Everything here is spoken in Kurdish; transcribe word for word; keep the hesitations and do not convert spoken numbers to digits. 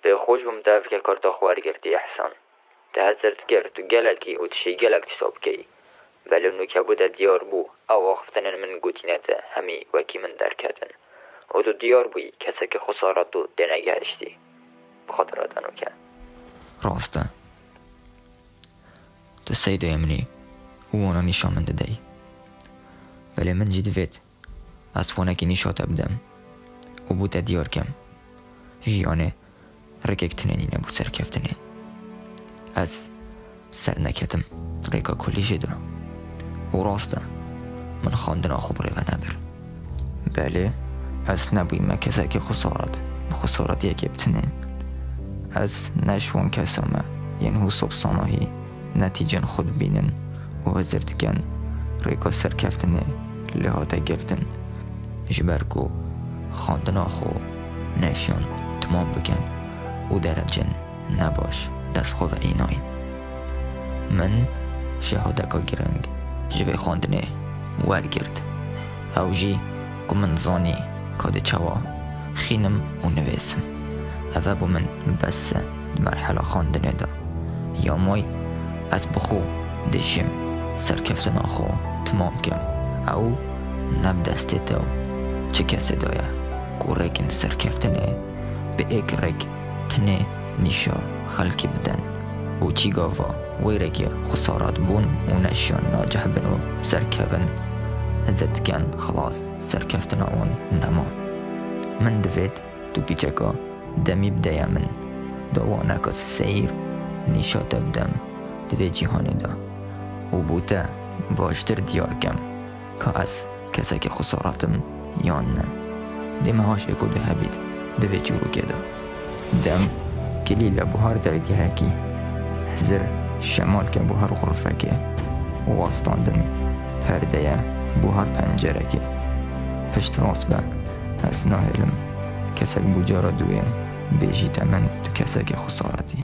Pê xwe ji bo min te ev kekarta xwe wergirtî Ehsan. Te hezir dikir tu gelekî û tu şî gelek tişta bikeyî. Belê nûke bû te diyar bû, ew axiftinên min gotîne te hemî wekî min derketin. Û tu diyar bûyî kesekî xwe sara tu têne gehiştî. Bi xatira te nûke. Rast e. Tu seydayê min î û wana nîşa min dideyî. Belê min jî divêt ez xwenekî nîşa te bidim û bo te diyar kem. Jiyanê rêkek tinê nîne bo serkeftinê. Ez ser neketim rêka kolîjê de. Û rast e, min xwendina xwe bi rê ve nebir. Belê, ez nebûyîme kesekî xwesaret, bi xwesaretiyekê bi tinê. Ez ne ji wan kesa me yên hûsob sanahî netîcên xwe dibînin û hizir dikin rêka serkeftinê lê hate girtin. Ji ber ku xwendina xwe neşiyan temam bikin û derecên nebaş dest xwe ve înayîn. Min şehadeka giring ji vê xwendinê wergirt. Ew jî ku min zanî ka di çawa xînim û nivêsim. Ev e bo min bes e di merhela xwendinê de. Ya may ez bi xwe dijîm serkeftina xwe temam kim. Ew ne bi destê te û çi kesê de ye ku rêkên serkeftinê bi êk rêk tinê nîşa xelkî bidin û çîgava wê rêkê xwesarat bûn û neşiyan nacih bin û serkevin hizir dikin xilas serkeftina wan nema. Min divêt tu pîçeka demî bideye min, dawaneka seyr nîşa te bidim di vê cîhanê de û bo te baştir diyar kem ka ez kesekî xwesarat im yan ne. Dê meha jê ku tu hebît di vê çîrokê de. Dem kilîle bo her dergehekî, hizir şemalke bo her xurfekê û wastandin perdeye bo her pencerekê. Piştrast be, ez nahêlim kesek bo cara duyê bêjîte min tu kesekî xwesaret î.